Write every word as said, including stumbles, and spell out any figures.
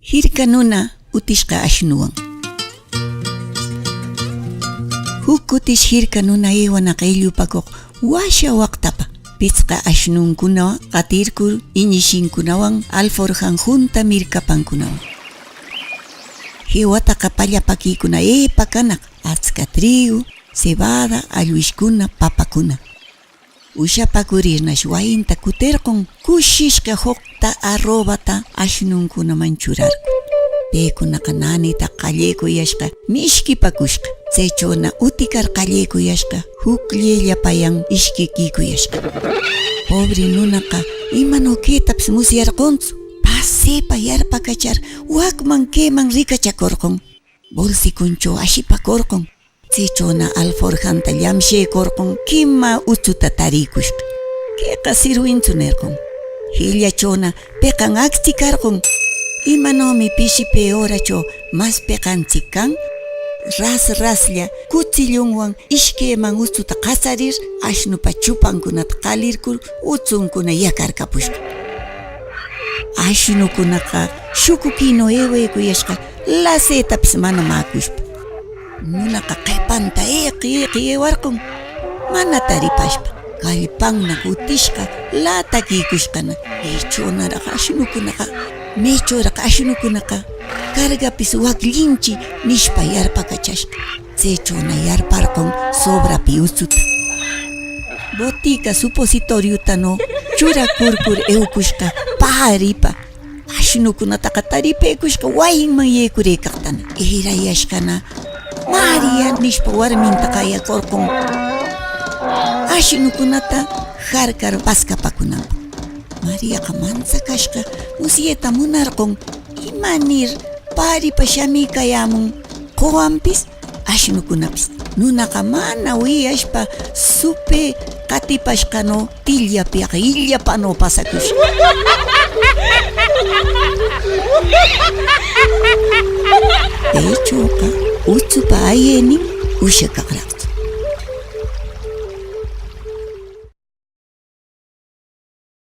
Jirka nuna utishqa ashnuwan. Jukutish jirka nuna aywana qayllupakuq washa waqtapa. Pitsqa ashnunkuna qatirkur iñishinkunawan alforjan junta mirkapankunawan. Jiwataqa pallapakïkuna epa kanaq, atska trigo, cebada, allwishkuna, papakuna. Ushapakurirnash wayinta kutirqun, kushishqa juqta arrobata ashnunkunaman churarqun. Paykunaqa nanita qallikuyashqa, mishkipakushqa. Tsechuna utikar qallikuyashqa, jukllilla payan ishkikikuyashqa. Pobre nunaqa imanu kaytapis musyarquntsu. Pasipa yarpakachar wakman kayman rikachakurqun. Bolsikunchaw ashipakurqun. Tsechuna alforjanta llamshikurqun, kima utsuta tarikushqa. Kayqa sirwintsu nirqun. Jillachuna piqan aktsikarqun. Imanumi pisipi urachaw mas piqantsik kan? Ras raslla kutsillunwan ishkayman utsuta qasarir ashnupa chupankunata qalirkur utsunkuna yakarkapushqa. Ashnukunaqa shukukinu aywaykuyashqa, lasitapis mana makushpa. Nunaqa qipanta iqi iqi aywarqun, mana taripashpa. Kallpanna utishqa, latakikushqana. Maychunaraq ashnukunaqa, maychuraq ashnukunaqa kargapis wakllinchi nishpa yarpakachashqa. Tsechuna yarparqun sobrapi utsuta. Botica supositoriotanu churakurkur aywakushqa paripa. Ashnukunataqa taripaykushqa wayinman yaykurikaqtana. Irayashqana María nishpa warminta qayakurqun ashnukunata jarkar paskapakunanpaq. Mariaqa mantsakashqa musyayta munarqun, imanir paripa shamikayämun quwanpis ashnukunapis. Nunaqa mana wiyashpa supi qatipashqanu tillapiqa illapanu pasakushqa. Paychawqa utsupa ayaynin usha kaqraqtsu.